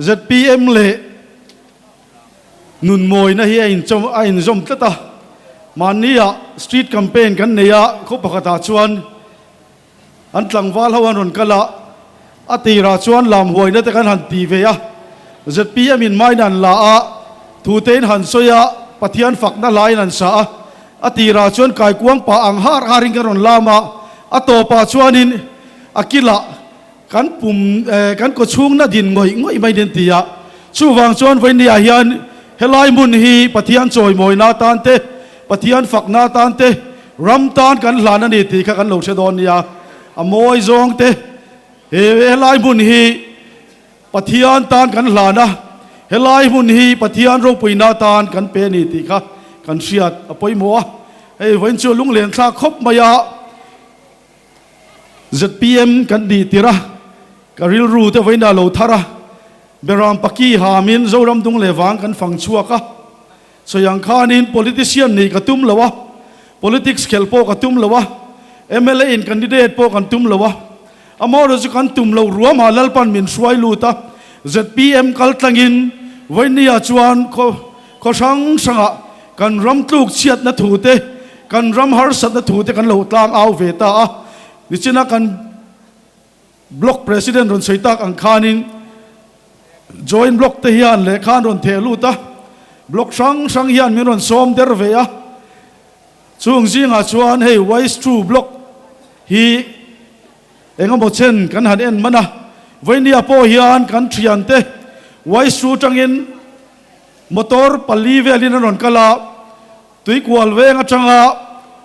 ZPM leh nun mawina hi a inchawm a inzawm tlat a. Mahnia street campaign kan nei a, khaw pakhatah chuan an tlangval ho an rawn kal a, a tirah chuan lam huaina te kan han ti ve a, ZPM in main an la a, thu te in han sawi a, Pathian fakna hlaiin an sa a, a tirah chuan kaikuang pah ang har harin kan rawn lam a, a tawpah chuanin a kilah Kan pum kan kaw chhungna din ngawih ngawih mai nen ti a, chuvang chuan vawinia hian helai hmun hi Pathian chawimawina atan te, Pathian fakna atan te, ram tan kan hlan a ni tih kha kan lo hre dawn nia. A mawi zawng te, he helai hmun hi Pathian tan kan hlan a, helai hmun hi Pathian ropuina atan kan pe a ni tih kha kan hriat a pawimawh a. Hei vawiin chu lunglen thlak khawp mai a. ZPM kan nih tirh a, ka rilru te vawiin a lo thar a, Beram Paki hamin Zoram dung leh vang kan fang chhuak a, sawi ang khanin politician nih ka tum lo a, politics khelh pawh ka tum lo a, mla in candidate pawh kan tum lo a, amaherawhchu chu kan tum lo ruamah Lalpan min hruai lut a, ZPM kal tlangin vawinia chuan khaw khaw hrang hrangah kan ram tluk chhiatna thu te, kan ram harsatna thu te kan lo tlang au ve ta a. Nichina kan Block President rawn sawi tak ang khanin Joint Block te hian lehkha an rawn theh lut a, Block hrang hrang hian min rawn sawm der ve a. Chung zingah chuan hei Wise True Block hi Eng emaw chen kan han en man a, Vainia pawh hian kan thiante Waisu atangin motor pali velin an rawn kal a, Tuikual veng atanga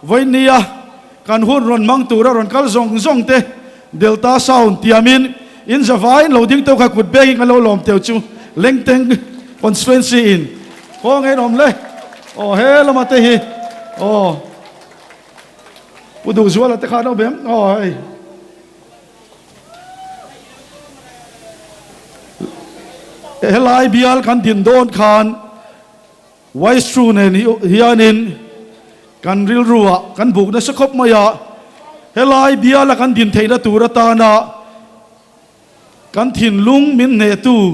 Vainia kan hun rawn hmang tura rawn kal zawng zawng te Delta Sound tiamin in zavaiin lo ding teuh kha kut bengin kan lo lawm teuh chu Lengteng Constituency in khaw ngei awm le aw he lama te hi aw. Pu Duhzuala te khan a awm em? Aw hei. Helai bial kan din dawn khan Waistru nen hianin kan rilruah kan buk nasa khawp mai a, helai biala kan din theihna tur atana Kan thinlung min hnehtu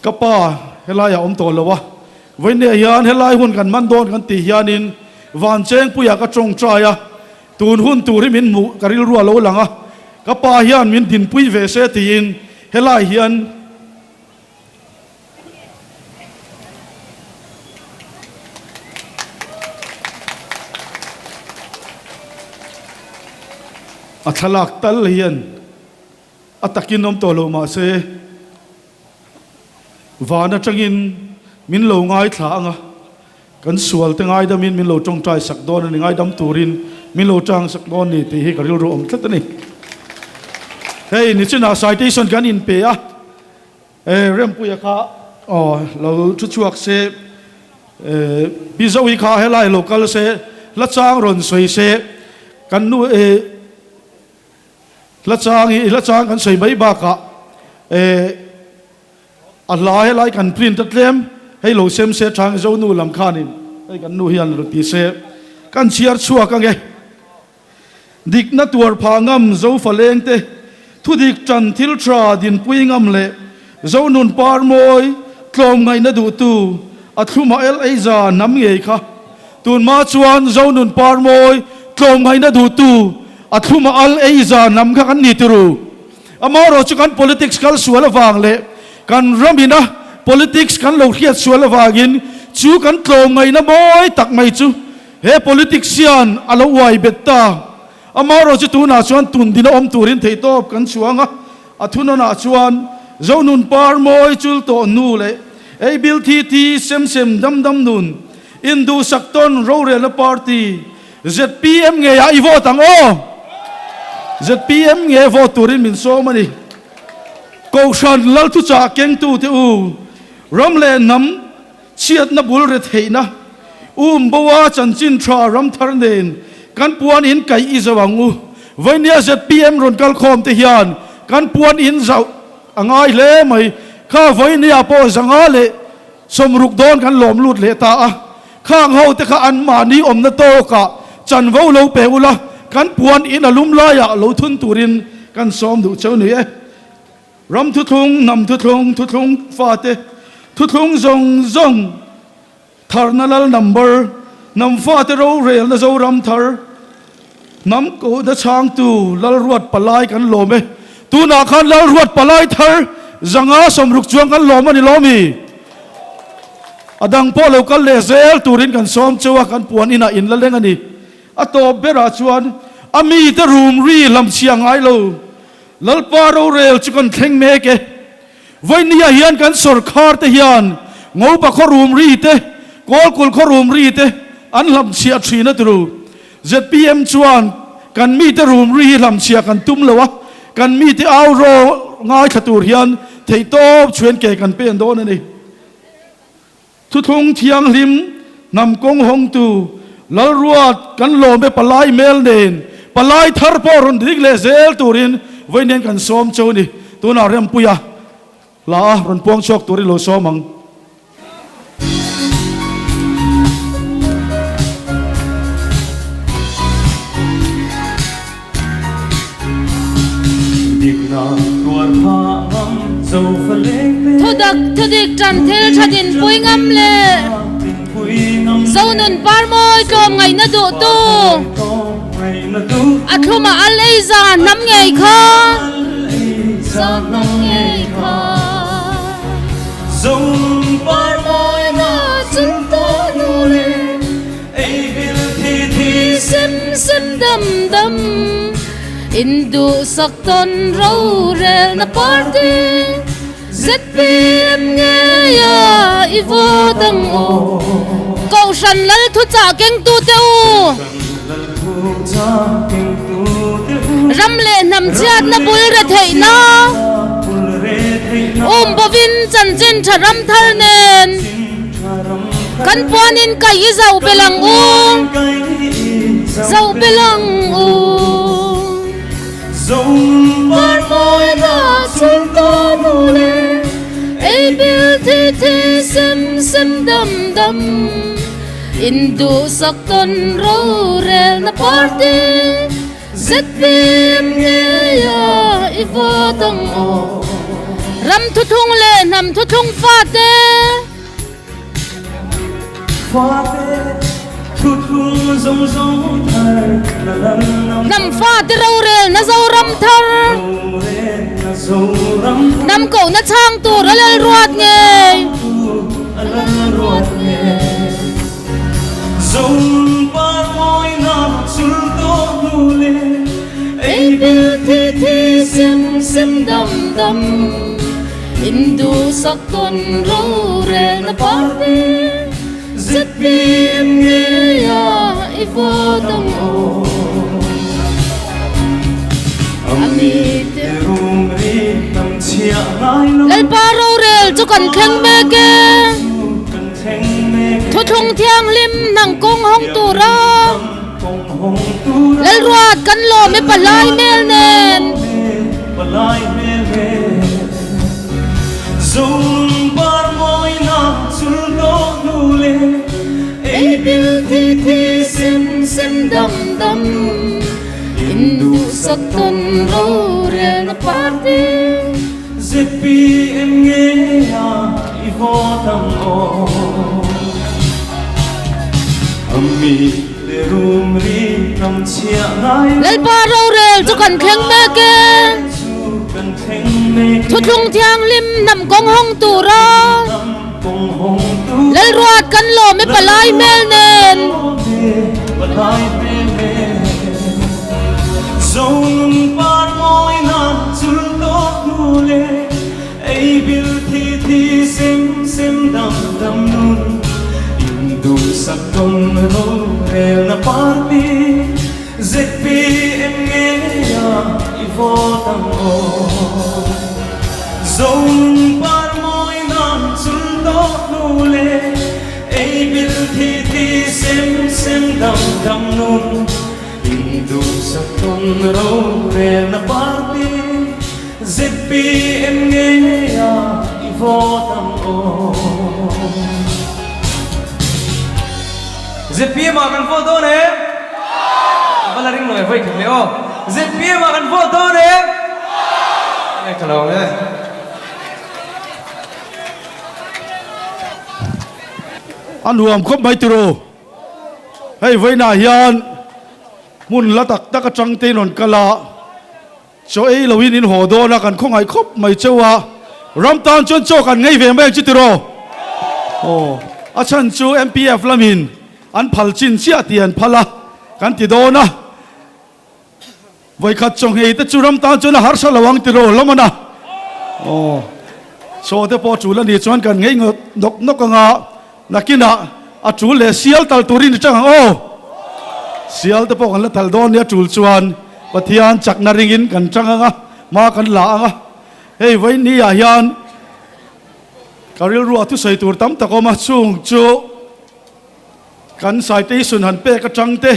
ka pa helaiah awm tawh lo a, vawiinah hian helai hun kan hman dawn kan tih hianin Vanchengpuiah ka tawngtai a, tun hun tur hi min hmuh ka rilru a lo lang a, ka pa hian min dinpui ve se tiin helai hian A thlalak tal hian a takin awm tawh lo mahse van atangin min lo ngaithla ang a, kan sual te ngaidamin min lo tawngtai sak dawn a ni, ngaidam turin min lo tang sak dawn ni tih hi ka rilru awm tlat a ni. Hei nichinah citation kan inpe a. E Rempuia kha aw lo thu chhuak se, e Pi Zoe kha helai lo kal se, hla chang rawn sawi se, kan nu e hla chang hi hla chang kan sawi mai bakah e a hla helai kan print a tlem hei lo sem se tha nge Zonu lam khanin hei kan nu hian lo ti se kan chhiar chhuak ange. Dikna tuar phah ngam Zofa lengte, thudik tan thil tha dinpui ngam leh Zonun par mawi tlawm ngaihna duhtu a thluma el eiza hnam ngei kha. Tunhma chuan Zonun par mawi tlawm ngaihna duhtu a thluma al eiza hnam kha kan ni turu. Amaherawh chu kan politics kal sual avang leh kan ramina politics kan lo hriat sual avangin chu kan tlawm ngaihna mawi tak mai chu He politics hian a lo uai bet ta. Amaherawh chu tunah chuan tundin a awm turin theihtawp kan chhuang a, a thunawnah chuan Zonun par mawi chul tawh hnu leh ei bil thi thi sem sem dam dam nun induhsak tawn rorelna party zpm ngeiah i vote ang aw! Zpm nge vote turin min sawm a ni. Kohhran Lalthuchah kengtute u, ram leh hnam, Chhiatna bul re theihna um boa chanchin tha ram thar nen kan puan in kaih i zauh ang u. Vainia zpm rawn kal khawm te hian kan puan in zauh a ngai hle mai. Kha Vainia pawh zanga leh sawmruk dawn kan lawm lut leh ta a. Khang ho te kha an mahni awmna tawkah chanvo lo pe ula kan puan in a lum laiah lo thun turin kan sawm duh cheu ni e. Ram thuthlung, hnam thuthlung, thuthlung fate thuthlung zawng zawng tharna lal number, hnam fate rorelna Zoram thar, hnam kohna chhangtu Lalruat Palai kan lawm e. Tunah khan Lalruat Palai thar 560 chuang kan lawm a ni lawmi? A dang pawh lo kal leh zel turin kan sawm cheu a, kan puan inah in la leng a ni. A tawp berah chuan a mite rum ri hlamchhia ngai lo. Lalpa rorel chu kan thleng mek e. Vawinia hian kan sawrkhar te hian Ngopa khaw rum ri te, Kawlkul khaw rum ri te an hlamchhiah thin a turu. Zpm chuan kan mite rum ri hi hlamchhiah kan tum lo a, kan mite au raw ngaithla tur hian theihtawp chhuan ke kan pen dawn a ni. Thuthlung Thianghlim hnam kawng hawngtu Lalruat kan lawm e palai mel nen palai thar pawh rawn dik leh zel turin vawi nen kan sawm cheu ni. Tunah Rempuia hla a rawn puang chhuak tur i lo sawm ang. Thudak thudik ṭan thil ṭha dinpui ngam leh Zonun parmawi tlawm ngaihna duhtu a thlumah al ei za hnam ngei kha Za hnam ngei kha Zonun parmawi na chun tawh hnu leh Thi sem sem dam dam in duhsak tawn rorelna party zpm ngeia i vote ang u. Kohhran lal thuchah kengtute u. Ram leh hnam chhiatna bul re theihna um bovin chanchin tha ram thar nen. Kan puanin kaih i zoh bel ang u, zoh bel ang u. Parmawina chulta nu le ei bil thi thi sem sem dam dam in duhsak tawn rorelna party zpm ngeia i vote ang u. Ram thuthlung leh hnam thuthlung fate. Hnam fate rorelna Zoram thar. Hnam kohna chhang tur a lalruat ngei. Ei bil thi thi sem sem dam dam In duhsak tawn rorelna party zpm ngeia i vote ang u. Lalpa rorel chu kan thleng mek e. Thuthlung thianghlim hnang kawng hawng tura Lalruat kan lawm e palai hmel nen. Ei bil thi thi sem sem dam dam in duhsak tawn rorelna party. Zpm ngeia i vote ang aw. A mite rum ri tam chhiah ngai lo. Lalpa rorel chu kan thleng mek e. Thuthlung thianghlim hnam kawng hawng tura Lalruat kan lawm e palai hmel nen. Zpm ngeia i vote ang aw. Zon par mawi nan chul tawh hnu le ei bil thi thi sem sem dam dam nun in duhsak tawn rorelna party zpm ngeia i vote ang aw. Zpm ah kan vote dawn em? A va la ring lo e vawi khat leh aw. Zpm ah kan vote dawn em? Nge ka lo ang e. A nuam khawp mai tiraw? Hei vawiinah hian hmun la tak tak atang te in rawn kal a, chaw ei loin in haw dawn a, kan khawngaih khawp mai cheu a, ram tan chuan chaw kan ngei ve mai ang chu tiraw? Aw, a chhan chu MPF lamin an phal chin chiah tih an phal a, kan ti dawn a. Vawikhat chawnghei te chu ram tan chuan a harsa lo ang tiraw hlawm a na. Aw, chaw te pawh a tul a nih chuan kan ngei nawk nawk ang a, nakinah a tul leh sial tal turin i chang ang aw. Sial te pawh kan la tal dawn nia tul chuan Pathian chakna ringin kan chang ang a, hma kan la ang a. Hei vawiin ah hian ka rilruah thusawi tur tam tak awm a, chung chu. Kan citation han pek atang te,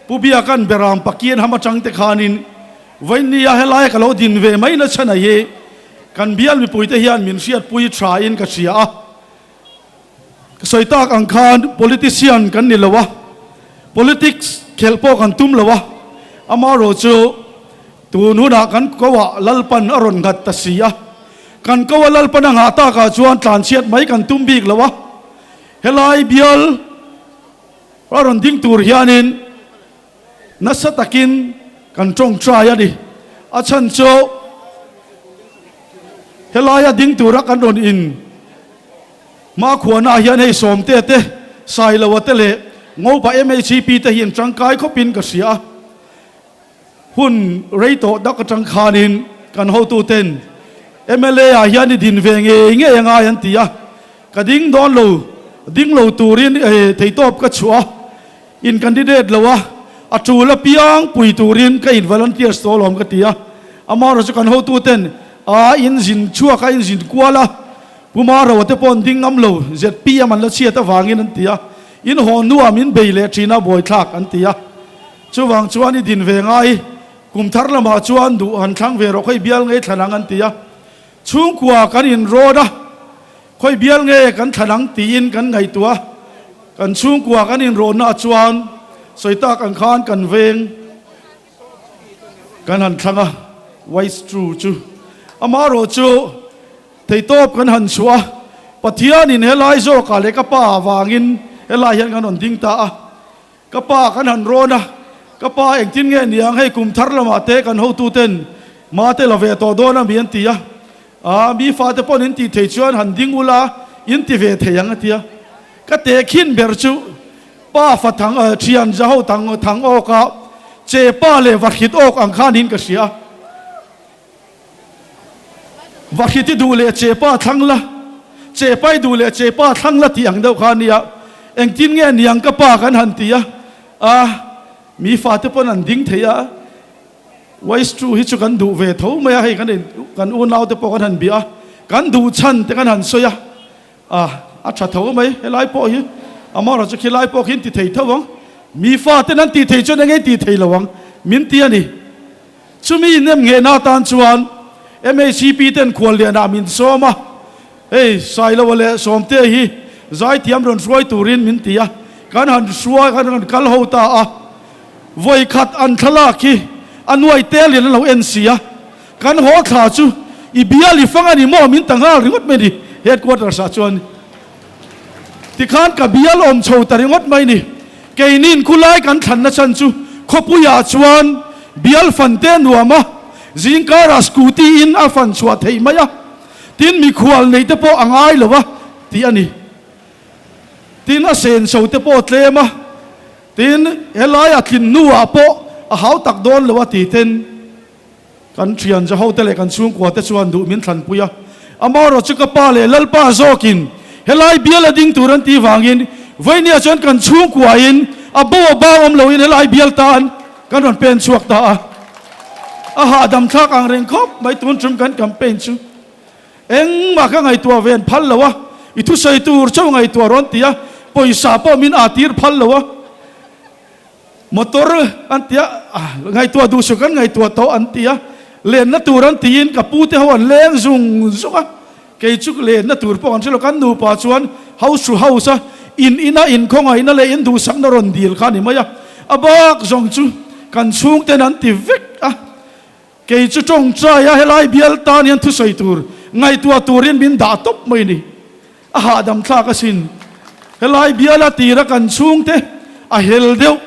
Pu Biakan Beram Pakian ham atang te khanin vawinia helaia ka lo din ve mai na chhan hi kan bial mipuite hian min hriatpui tha in ka hria a. Ka sawi tak ang khan politician kan ni lo a, politics khelh pawh kan tum lo a, amaherawh chu tun hunah kan koah Lalpan a rawn nghat ta si a, kan koa Lalpan a nghah takah chuan tlanchhiat mai kan tum bik lo a. Helai bial a rawn ding tur hianin nasa takin kan tawngtai a ni. A chhan chu helaia ding tura kan rawn in hmakhuana ah hian hei Sawmte te, Sailoa te leh Ngopa MHCP te hi an tangkai khawpin ka hria a. Hun rei tawh dak atang khanin kan hotuten mla ah hian i din ve ngei ngei a ngai an ti a, ka ding dawn lo, ding lo turin theitawp ka chhuah a, in candidate lo a, a tul apiang pui turin ka in volunteers tawh alawm ka ti a, amaherawhchu chu kan hotuten a in zin chhuak a, in zin kual a, Pu Maro te pawh an ding ngam lo, zpm an la chhiat avangin an ti a, in haw hnuah min bei leh thin a buaithlak an ti a. Chuvang chuan i din ve ngai, kum thar lamah chuan duh han thlang ve rawh khawi bial nge thlan ang an ti a. Chhungkua kan inrawt a, khawi bial nge kan thlan ang tiin kan ngaihtuah a. Kan chhungkua kan inrawtnaah chuan sawi tak ang khan kan veng kan han thlang a, wise true chu. Amaherawh chu theitawp kan han chhuah a, Pathianin helai zawkah leh ka pa avangin helai hian kan rawn ding ta a. Ka pa kan han rawn a, ka pa engtin nge niang hei kum thar lamah te kan hotuten ma te la ve tawh dawn a mi an ti a, aa mi fate pawn in tih thei chuan han ding ula in ti ve thei ang a ti a. Ka tehkhin ber chu pa fa thang thian za ho thang thang awk a che pa leh va hrit awk ang khan in ka hria a. Va hrit i duh leh che pa thlang la, che pa i duh leh che pa thlang la tih ang deuh kha a nia. Engtin nge niang ka pa kan han ti a, a mi fate pawn an ding thei a, Wise True hi chu kan duh ve tho mai a, hei kan in kan unau te pawh kan han bia a, kan duh chhan te kan han sawi a, a a tha tho mai helai pawh hi, amaherawh chu khilai pawh khi an ti thei tho ang, mi faten an tih thei chuan eng nge an tih thei lo ang min ti a ni. Chumi nem nghehna atan chuan MHCP ten khuallianah min sawm a, hei Sailoa leh Sawmtea hi zaithiam rawn hruai turin min ti a, kan han hruai kan rawn kal ho ta a, vawikhat an thlalak hi a nuai telin an lo en si a, kan haw thla chu i bial i fang a ni maw min ta nghal ringawt mai ni headquarters ah chuan. Tikhan ka bial awm chho ta ringawt mai ni. Keinin khulai kan thlanna chhan chu khawpuiah chuan bial fan te nuam a, zingkarah scooty in a fan chhuah theih mai a, tin mikhual neih te pawh a ngai lo a tih a ni. Tin a senso te pawh tlem a, tin helai a tlin hnuah pawh a hau tak dawn lo a ti ten. Kan thian Jahote leh kan chhungkuate chuan duh min thlanpui a, amaherawh chu ka pa leh Lalpa zawkin helai bial a ding tur an tih vangin vawinia chuan kan chhungkuain a bo a bang awm loin helai bial tan kan rawn pen chhuak ta a. A hahdam thlak ang reng khawp mai tun tum kan campaign chu engmah ka ngaihtuah ve an phal lo a, i thusawi tur chauh ngaihtuah rawn ti a, pawisa pawh min aa tir phal lo a. Motor an ti a, ngaihtuah duh suh kan ngaihtuah tawh an ti a, lenna tur an tiin ka pu te ho an leng zung zung a, kei chu lenna tur pawh an hre lo, kan nupa chuan house to house a in ina inkhawngaihna leh induhsakna rawn dil kha a ni mai a, a bak zawng chu kan chhungten an ti vek a, kei chu tawngtai a helai bial tan hian thusawi tur ngaihtuah turin min dah tawp mai a ni, a hahdam thlak asin. Helai biala tira kan chhungte a hel deuh.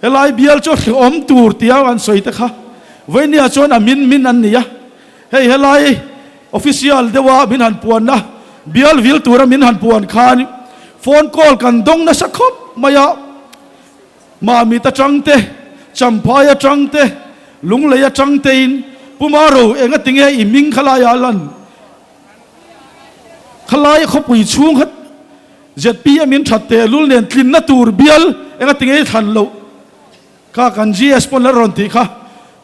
Helai bial chu hrehawm tur tia an sawi te kha Vainia chuan a min min an ni a. Hei helai official deuha min han puanna bial vil tura min han puan khan phone call kan dawng nasa khawp mai a. Mamit atang te, Champhai atang te, Lunglei atang tein Pu Maro enga tinge i hming khalai ah lan khalai khawpui chhung kha zpm in that tehlul nen tlinna tur bial enga tinge i thlan loh kha kan GS pawn la rawn tih kha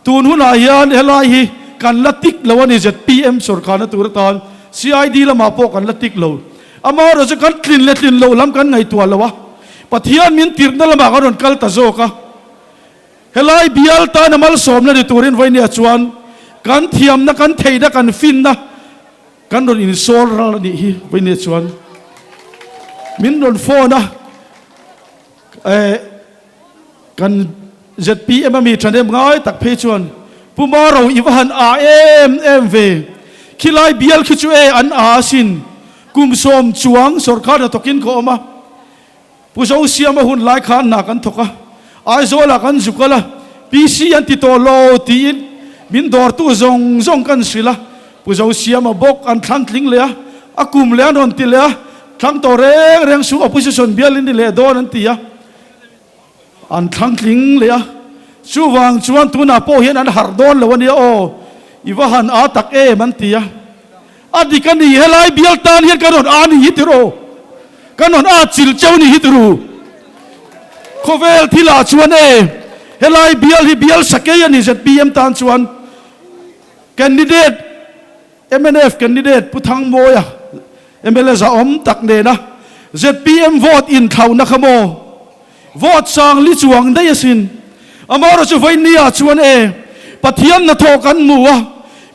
tun hunah hian helai hi kan la tik lo a ni zpm sawrkharna tur atan CID lamah pawh kan la tik lo amaherawhchu chu kan tlin leh tlin loh lam kan ngaihtuah lo a Pathian min tirhna lamah kan rawn kal ta zawk a. Helai bial tana malsawmna ni turin Vainia chuan kan thiamna, kan theihna, kan finna kan rawn insawl ral a nih hi Vainia chuan min rawn phone a, eh kan zpm a mi thahnem ngai tak phei chuan Pu Maro i va han a em em ve, khilai bial khi chu e an a asin, kum sawm chuang sawrkar hnathawkin ka awm a, Pu Zosiama hun lai khan hna kan thawk a, Aizawlah kan zu kal a, PC an ti tawh lo tiin min dawrtu zawng zawng kan hrilh a, Pu Zosiama bawk an thlang tling leh a, a kum leh an rawn ti leh a, thlang tawh reng reng suh opposition bial in ni leh dawn an ti a, an thlang tling leh a, chuvang chuan tunah pawh hian an harh dawn lo a nia aw, i va han aa tak em an ti a. A dik a ni, helai bial tan hian kan rawn a ni hi tiraw? Kan rawn a chil cheu ni hi tiru? Khawvel thilah chuan e, helai bial hi bial sakei a ni zpm tan chuan candidate mnf candidate Pu Thangmawia mla zahawm tak nena zpm vote inthlauhna kha maw? Vote sang li chuang daih asin. Amaherawhchu chu vawinia chuan e, Pathian hnathawh kan hmu a,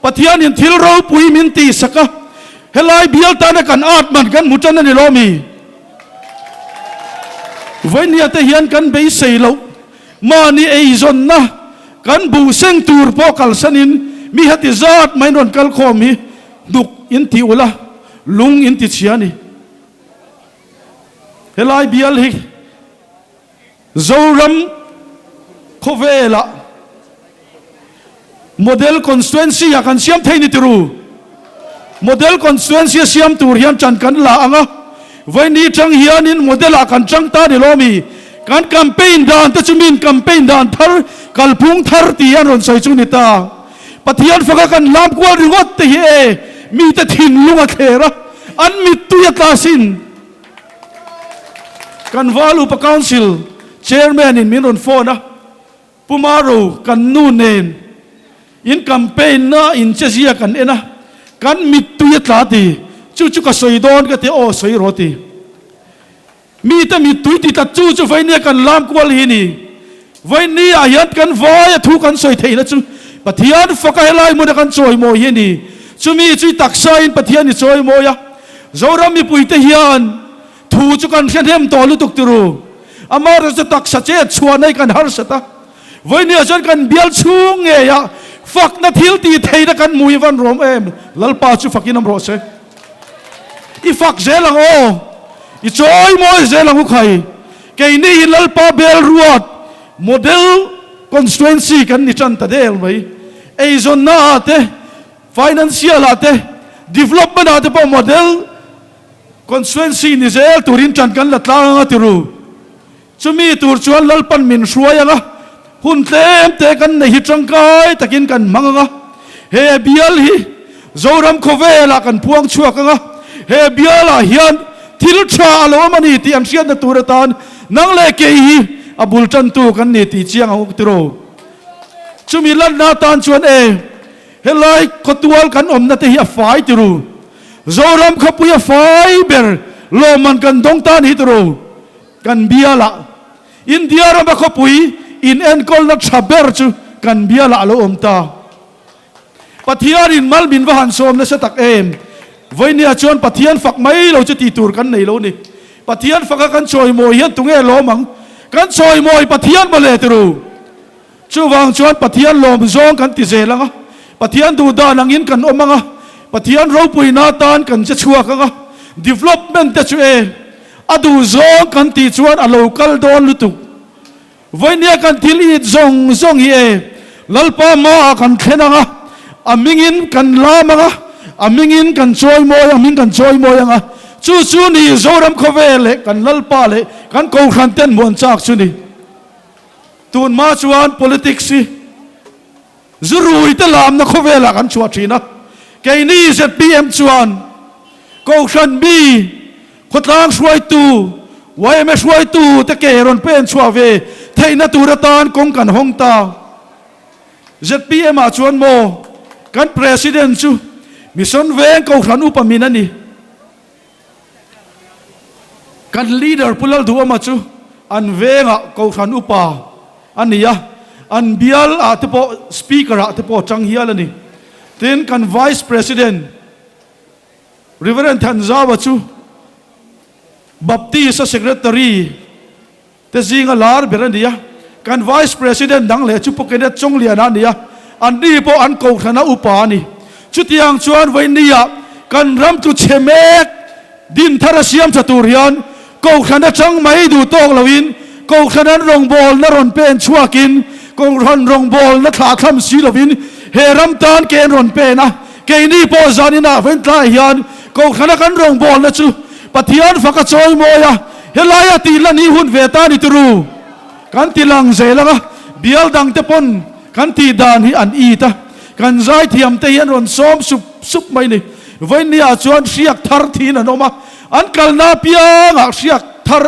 Pathianin thil ropui min tihsak a, helai bial tana kan at man kan hmu tan a ni lo mi? Vawinia te hian kan beisei loh, mahni eizawnna kan buhseng tur pawh kalsanin mi heti zat mai rawn kalkhawm hi hnuk in ti ulh a, lung in ti chhia a ni. Helai bial hi Zoram khawvelah Model Constituency ah kan siam thei ni tiru. Model Constituency a siam tur hian ṭan kan la ang a, vawiini ṭang hianin model ah kan ṭang ta ni lo mi? Kan campaign dan te chu min campaign dan thar, kalphung thar tih an rawn sawi chu ni ta. Pathian faka kan lam kual ringawt te hi e mite thinlung a thler a, an mittui a tla sin. Kan Val Upa Council Chairman in min rawn phone a, Pu Maro kan nu nen in campaign na in che zia kan en a, kan mittui a tla ti, chu chu ka sawi dawn ka ti a, aw sawi rawh ti. Mite mittui ti tlat chu chu Vainia kan lam kual hi ni. Vainia ah hian kan vai a thu kan sawi theihna chu Pathian faka helai hmuna kan chawimawi hi a ni. Chumi chu i taksa in Pathian i chawimawi a. Zoram mipuite hian thu chu kan hre hnem tawh lutuk turu. Amaherawhchu chu taksa chet chhuahna hi kan harsat a. Vainia chuan kan bial chhung ngei ah fakna thil tih theihna kan hmu hi van rawm em? Lalpa chu fakin awm rawh se. I fak zel ang aw, i chawi mawi zel ang u khai. Keini hi Lalpa bel ruat model constituency kan ni tan ta del mai. Eizawnna ah te, financial ah te, development ah te pawh model constituency ni zel turin tan kan la tlang ang a ti ru. Chumi tur chuan Lalpan min hruai ang a, hun tlem te kan nei hi tangkai takin kan hmang ang a, he bial hi Zoram khawvelah kan puang chhuak ang a, he bialah hian thil tha a lo awm a ni tih an hriatna tur atan nang leh kei hi a bul tantu kan ni tih chiang ang uk tiraw. Chumi lanna atan chuan e, helai khawtual kan awmna te hi a fai tiru. Zoram khawpui a fai ber lawmman kan dawng ta a ni hi tiraw. Kan bialah India rama khawpui inenkawlna tha ber chu kan bialah a lo awm ta. Pathianin mal min va han sawm nasa tak em! Vawinia chuan Pathian fak mai lo chu tih tur kan nei lo ni. Pathian faka kan chawimawi hian tunge lawm ang? Kan chawimawi Pathian mawle tiru! Chuvang chuan Pathian lawm zawng kan ti zel ang a, Pathian duh dan angin kan awm ang a, Pathian ropuina atan kan che chhuak ang a, development te chu e. A duhzawng kan tih chuan a lo kal dawn lutuk. Vawinia kan thil it zawng zawng hi e, Lalpa hmaah kan thlen ang a, a hmingin kan lam ang a, a hmingin kan chawimawi, a hming kan chawimawi ang a. Chu chu ni Zoram khawvel leh kan Lalpa leh kan Kohhran ten muan chak chu ni. Tun hma chuan politics hi zu rui te lamna khawvelah kan chhuah thin a, keini zpm chuan Kohhran mi, khawtlang hruaitu, yma hruaitu te ke rawn pen chhuah ve theihna tur atan kawng kan hawng ta. Zpm ah chuan maw kan President chu Mission Veng Kohhran upa min a ni. Kan leader Pu Lalduhawma chu an vengah Kohhran upa a ni a, an bial ah te pawh Speaker ah te pawh chang hial a ni. Tin, kan Vice President Reverend Thanzawa chu Baptist a Secretary te zinga lar ber a ni a, kan Vice President dang leh chu Pu Kenneth Chawngliana a ni a, anni pawh an kohhrana upa a ni. Chutiang chuan vawinia kan ram tlu chhe mek din thar a siam tha tur hian kohhran atang mai duh tawk loin kohhran an rawngbawlna rawn pen chhuakin kohhran rawngbawlna thlahthlam si lovin he ram tan ke an rawn pen a, keini pawh zaninah vawiin hian kohhrana kan rawngbawlna chu Pathian fak a chawi mawi a, helaia tih lan hi hun ve ta ni turu kan ti lang zel ang a, bial dang te pawn kan tih dan hi an it a, kan zaithiam te hi an rawn sawm sup sup mai ni. Vawinia chuan hriak thar thin an awm a, an kalna apiangah hriak thar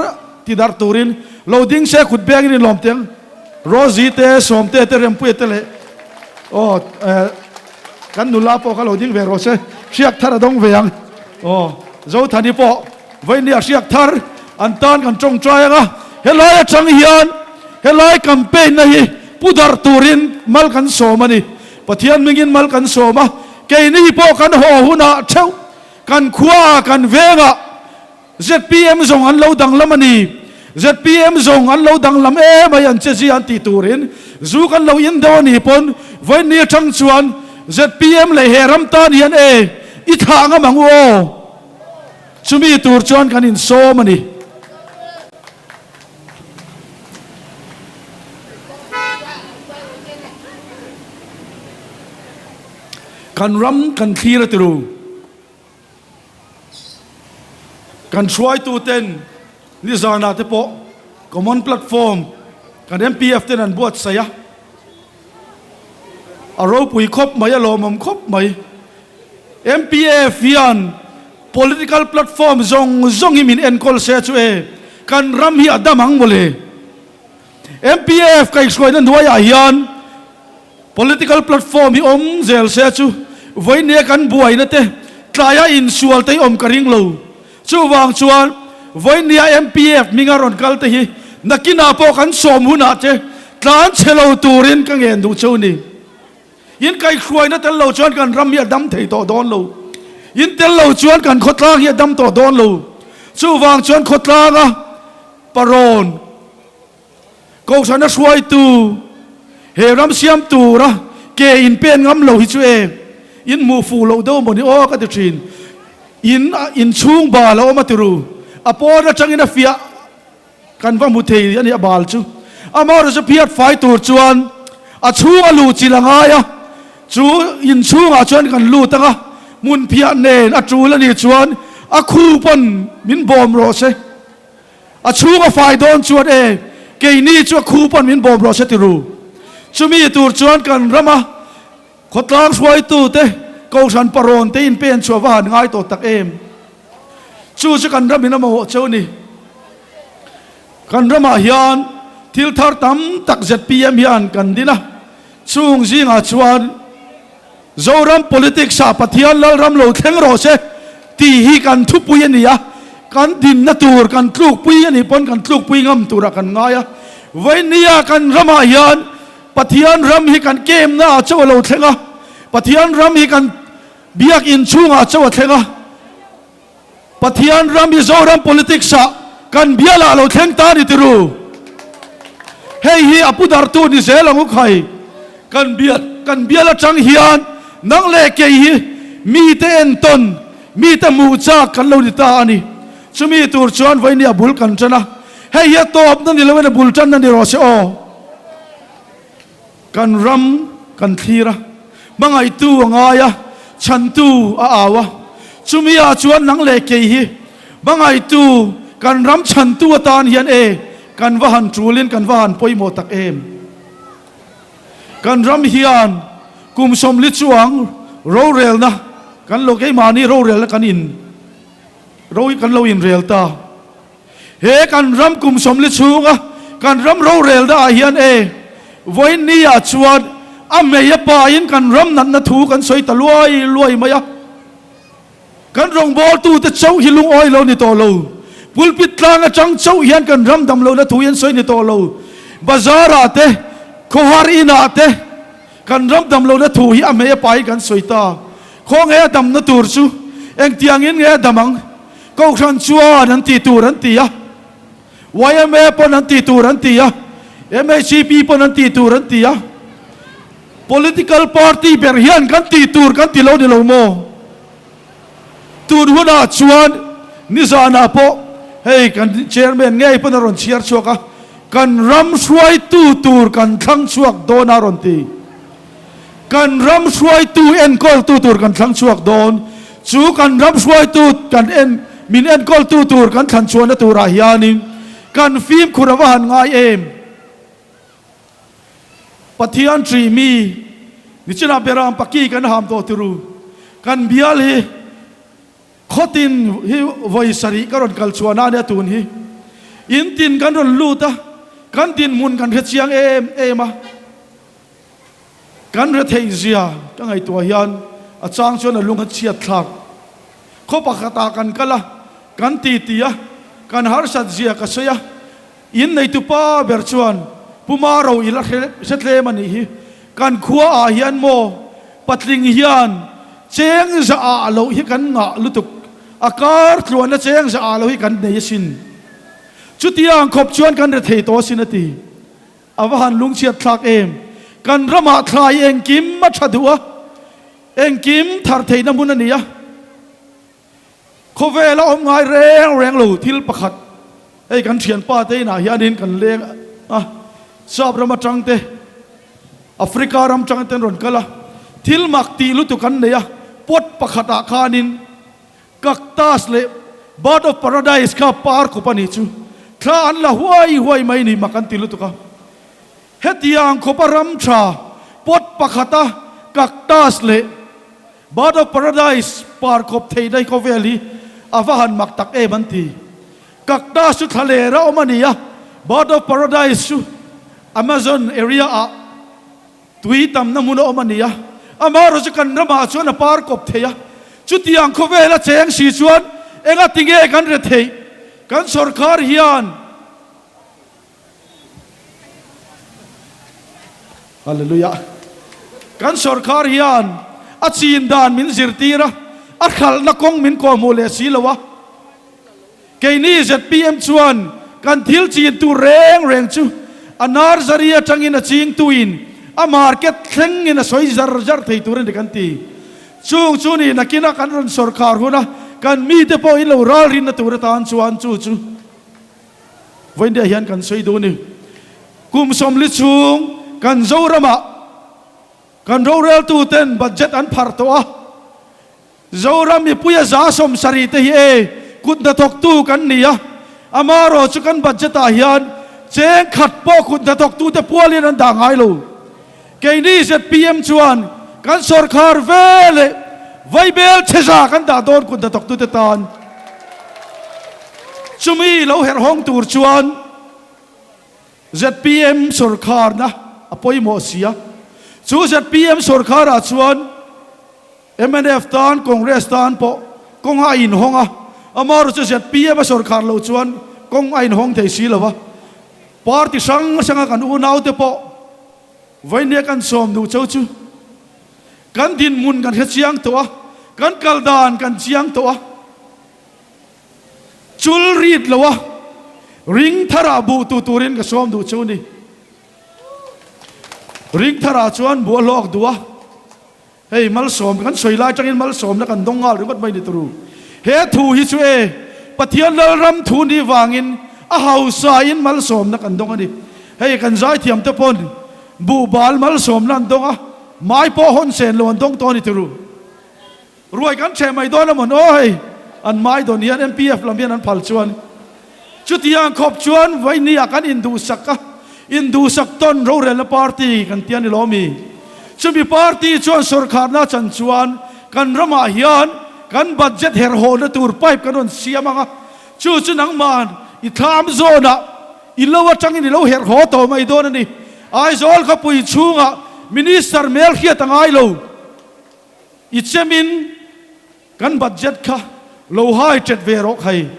ti darh turin lo ding se kut bengin inlawm teh ang. Rosie te, Sawmte te, Rempuia te leh aw kan nula pawh kha lo ding ve rawh se, hriak thar a dawng ve ang. Aw, Zothani pawh vawinia hriak thar an tan kan tawngtai ang a, helai atang hian helai campaign na hi pu darh turin mal kan sawm a ni. Pathian hmingin mal kan sawm a, keini pawh kan haw hunah theuh kan khuaah kan vengah Zpm zawng an lo danglam a ni. Zpm zawng an lo danglam emai an che zia an tih turin zu kan lo in deuh a nih pawn vawiin atang chuan zpm leh he ram tan hian e i thlah ngam ang u aw. Chumi tur chuan kan insawm a ni. Kan ram kan thlir a tiru. Kan hruaituten nizanah te pawh Common Platform kan MPF ten an buatsaih a, a ropui khawp mai, a lawmawm khawp mai. MPF hian political platform zawng zawng hi min enkawl se chu e, kan ram hi a dam ang mawle. MPF kaihhruaina hnuaiah hian Political platform hi awm zel se chu vawinia kan buaina te tlaia insual te hi awm ka ring lo. Chuvang chuan vawinia MPF hminga rawn kal te hi nakinah pawh kan sawm hunah te tlan chhe lo turin ka ngen duh cheu ni. In kaihhruaina tel lo chuan kan ram hi a dam thei tawh dawn lo. In tel lo chuan kan khawtlang hi a dam tawh dawn lo. Chuvang chuan khawtlanga parawn. Kohhrana hruaitu he ram siam tura ke in pen ngam lo hi chu e in hmuh fuh loh deuh maw ni aw ka ti thin. In inchhung bal a awm a tiru a pawn atangin a fiah kan va hmu thei a ni a bal chu. Amaherawhchu chu phiat fai tur chuan a chhung a luh chilh a ngai a, chu inchhungah chuan kan lut ang a, hmun phiah nen a tul a nih chuan a khu pawn min bawm rawh se. A chhung a fai dawn chuan e, keini chu a khu pawn min bawm rawh se ti ru. Chumi tur chuan kan rama khawtlang hruaitute, kohhran parawn te in pen chhuah va han ngai tawh tak em. Chu chu kan ramin a mamawh cheu ni. Kan ramah hian thil thar tam tak zpm hian kan din a, chung zingah chuan, Zoram politics ah Pathian Lalram lo thleng rawh se tih hi kan thupui a ni a, kan dinna tur kan tlukpui a nih pawn kan tlukpui ngam turah kan ngai a. Vawinia kan ramah hian Pathian ram hi kan kemna ah chauh a lo thleng a, Pathian ram hi kan biakinn chhungah chauh a thleng a, Pathian ram hi Zoram politics ah kan bial ah lo thleng ta ni tiru. Hei hi a pu dartu ni zel ang u khai. Kan bial kan bial atang hian nang leh kei hi mite entawn, mite hmuh chak kan lo ni ta a ni. Chumi tur chuan vawiin a bul kan tan a, hei hi a tawpna ni loin a bul tanna ni rawh se aw. Kan ram kan thlir a, hmangaihtu a ngai a, chhantu a au a. Chumi ah chuan nang leh kei hi hmangaihtu kan ram chhantu atan hian e kan va han tulin kan va han pawimawh tak em. Kan ram hian kum 40 chuang rorelna kan lo keimahni rorelna kan in ro kan lo inrel ta. He kan ram kum 40 chhunga kan ram rorelna ah hian e vawiin ni ah chuan a mei a pain kan ram natna thu kan sawi ta luai luai mai a. Kan rawngbawltute chauh hi lungawi lo ni tawh lo. Pulpit tlang atang chauh hian kan ram dam lohna thu hi an sawi ni tawh lo. Bazar ah te, khawhar in ah te kan ram dam lohna thu hi a hmei a pain kan sawi ta. Khawnge a damna tur chu engtiangin nge a dam ang? Kohhran chuan an tih tur an ti a, yma pawn an tih tur an ti a, MHCP pawn an tih tur an ti a, political party ber hian kan tih tur kan ti lo ni lo maw? Tun hunah chuan nizanah pawh hei kan chairman ngei pawn a rawn chhiar chhuak a, kan ram hruaitu tur kan thlang chhuak dawn a rawn ti. Kan ram hruaitu enkawltu tur kan thlang chhuak dawn. Chu kan ram hruaitu kan en min enkawltu tur kan thlan chhuahna turah hianin kan fimkhur a va han ngai em? Pathian ṭih mi nichinah Beram paki kan ham tawh turu. Kan bial hi khawtin hi vawi sarih ka rawn kal chhuahna a nia tun hi. In tin kan rawn lut a, kan dinhmun kan hrechiang em em a. Kan retheih zia ka ngaihtuah hian a chang chuan a lung a chhiat thlak. Khaw pakhatah kan kal a, kan titi a, kan harsat zia ka sawi a, in neitu pa ber chuan Pu Maro i la hre tlem a nih hi, kan khua ah hian maw patling hian cheng za ah loh hi kan ngah lutuk, a kar tluanna cheng za ah loh hi kan nei asin. Chutiang khawp chuan kan rethei tawh asin a ti. A va han lungchhiat thlak em? Kan ramah thlai engkim a tha duh a, engkim thar theihna hmun a ni a. Khawvel a awm ngai reng reng lo thil pakhat, hei kan thianpa te inah hianin kan leng a, Sap ram atang te, Africa ram tang te an rawn kal a, thil mak tih lutuk an nei a, pot pakhatah khanin Cactus leh Bird of Paradise kha par kawp a nih chu. Thla an la huai huai mai ni mak an ti lutuk a. Hetiang khawpa ram tha pot pakhata Cactus leh Bird of Paradise par kawp theihna hi khawvel hi a va han mak tak em an ti. Cactus chu thla lera awm a ni a, Bird of Paradise chu Amazon area ah Tui tamna hmun a awm a ni a, amaherawh chu kan ramah chuan a par kawp thei a. Chutiang khawvela cheng si chuan enga tinge kan re theih? Kan sawrkar hian Hallelujah Kan sawrkar hian a chin dan min zirtir a, a hralhna kawng min kawhhmuh leh si lo a. Keini zpm chuan kan thil chin tur reng reng chu a nursery atangin a chingtuin a market thlengin a sawi zar zar thei tur a ni kan ti. Chung chu ni nakina kan rawn sawrkhar huna kan mite pawh in lo ralrinna tur atan chuan chu chu vawiindia hian kan sawi duh a ni. Kum 40 chhung kan Zoramah kan roreltuten budget an pharh tawh a. Zoram mipuia 70% te hi e kut hnathawktu kan ni a, amaherawh chu kan budget ah hian cheng khat pawh kut hnathawktu te pualin an dah ngai lo. Keini zpm chuan kan sawrkhar ve leh vaibel chhe za kan dah dawn kut hnathawktu te tan. Chumi lo herh hawng tur chuan zpm sawrkharna a pawimawh si a, chu zpm sawrkharah chuan Mnf tan Congress tan pawh kawng a inhawng a, amaherawh chu zpm a sawrkhar loh chuan kawng a inhawng thei si lo va. Party hrang hranga kan unaute pawh vawinia kan sawm duh cheu chu kan dinhmun kan hre chiang tawh a, kan kal dan kan chiang tawh a, chul rit lo a, ring tharah buh tu turin ka sawm duh cheu ni. Ring tharah chuan buh a hlawk duh a. Hei malsawm kan sawi lai atangin malsawmna kan dawng nghal ringawt mai ni turu. He thu hi chu e. Pathian Lalram thu nih vangin a hausain malsawmna kan dawng a ni. Hei kan zaithiam te pawn buhbal malsawmna an dawng a, mai pawh hawn sen lo an dawng tawh a ni turu. Ruai kan ṭheh mai dawn a mawn aw hei an mai dawn hian MPF lam hian an phal chuan chutiang khawp chuan vawinia kan induhsak a, induhsak tawn rorelna party kan tia ni lo mi? Chumi party chuan sawrkharna chan chuan kan ramah hian kan budget herhawlna tur pipe kan rawn siam ang a, chu chu nangman i thlam zawnah i lo atangin i lo herhaw tawh mai dawn a ni. Aizawl khawpui chhungah Minister hmel hriat a ngai lo. I chemin kan budget kha lo hai ṭet ve rawh khai.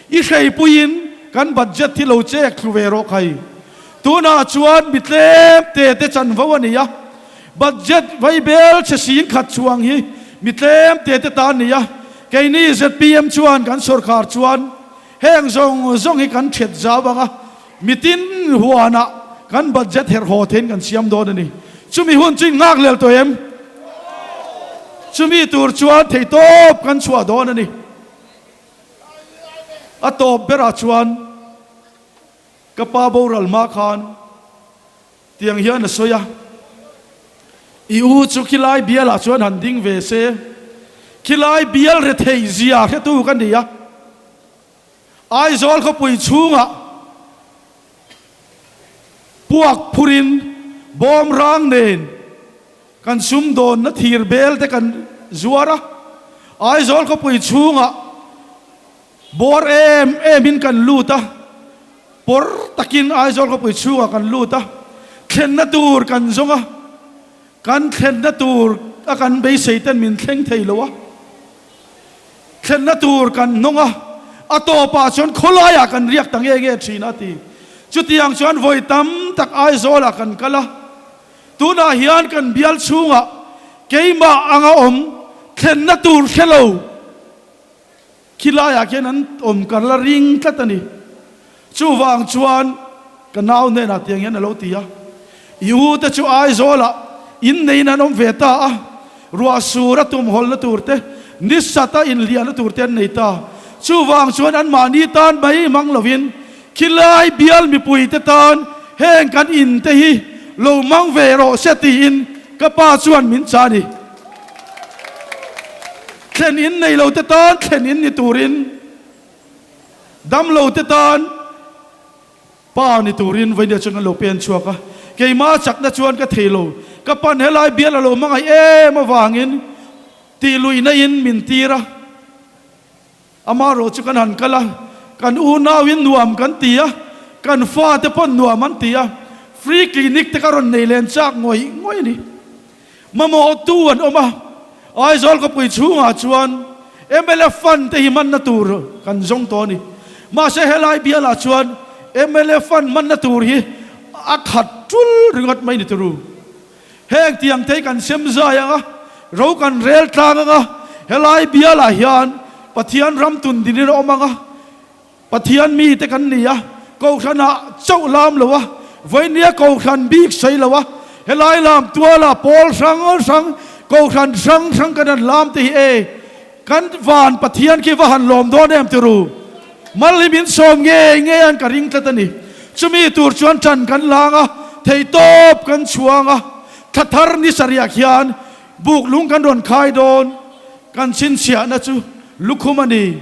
I hreipuiin kan budget hi lo chek thlu ve rawh khai. Tunah chuan mi tlem te te chanvo a ni a, budget vaibel chhe sing khat chhuang hi mi tlem te te ta a ni a. Keini zpm chuan kan sawrkhar chuan heng zawng zawng hi kan ṭhet zau ang a, mitin huanah kan budget herh haw theiin kan siam dawn a ni. Chumi hun chu in nghak lel tawh em? Chumi tur chuan theihtawp kan chhuah dawn a ni. A tawp berah chuan ka pa boral hma khan tiang hian a sawi a, I u chu khilai bialah chuan han ding ve se, khilai bial rethei zia hretu ka ni a, Aizawl khawpui chhungah puak phurin bawm rang nen kan sumdawnna thir bel te kan zuar a, Aizawl khawpui chhungah bawr em em in kan lut a, pawr takin Aizawl khawpui chhungah kan lut a, thlenna tur kan zawng a, kan thlenna tur a kan beisei ten min thleng thei lo a. Thlenna tur kan hnawng a, a tawpah chuan khawlaiah kan riak ta nge nge thin a ti. Chutiang chuan vawi tam tak Aizawlah kan kal a, tunah hian kan bial chhungah keimah anga awm thlenna tur hre lo khilaiah khian an awm ka la ring tlat a ni. Chuvang chuan ka nau hnenah tiang hian a lo ti a, I u te chu Aizawlah inneiin an awm ve ta a, ruah sur a tum hawlna tur te, ni sat a inliahna tur te an nei ta. Chuvang chuan anmahni tan mai mang lovin khilai bial mipui te tan heng kan in te hi lo mang ve rawh se tiin ka pa chuan min chah a ni. Thlen in nei lo te tan thlen in ni turin. Damlo te tan pa ni turin Vainia chuan kan lo pen chhuak a, keimah chakna chuan ka thei lo. Ka pan helai bial a lo hmangaih em avangin tih luihna in min tir a, amaherawh chu kan han kal a, kan unauin nuam kan ti a, kan fate pawn nuam an ti a, free clinic te ka rawn nei len chak ngawih ngawih a ni. Mamawhtu an awm a, Aizawl khawpui chhungah chuan mla fund te hi hmanna tur kan zawng tawh a ni. Mahse helai bialah chuan mla fund hmanna tur hi a khat tul ringawt mai ni turu. Heng tiang te hi kan sem zai ang a, ro kan rel tlang ang a, helai bialah hian Pathian ram tun dinin a awm ang a, Pathian mite kan ni a, Kohhranah chauh lam lo a, vawinia Kohhran bik sawi lo a, helai lam tuala pawl hrang hrang, Kohhran hrang hrang kan han lam te hi e, kan van Pathian khi va han lawm dawn em turu. Mal hi min sawm ngei ngei an ka ring tlat a ni. Chumi tur chuan ṭan kan lang a, theihtawp kan chhuang a, thla thar ni sarih khian buk lung kan rawn khai dawn, kan chhinchhiahna chu lukhum a ni.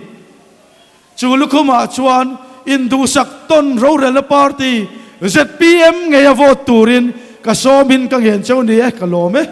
Chu lukhumah chuan induhsak tawn rorelna party zpm ngei a vote turin ka sawmin ka ngen cheu ni e, ka lawm e.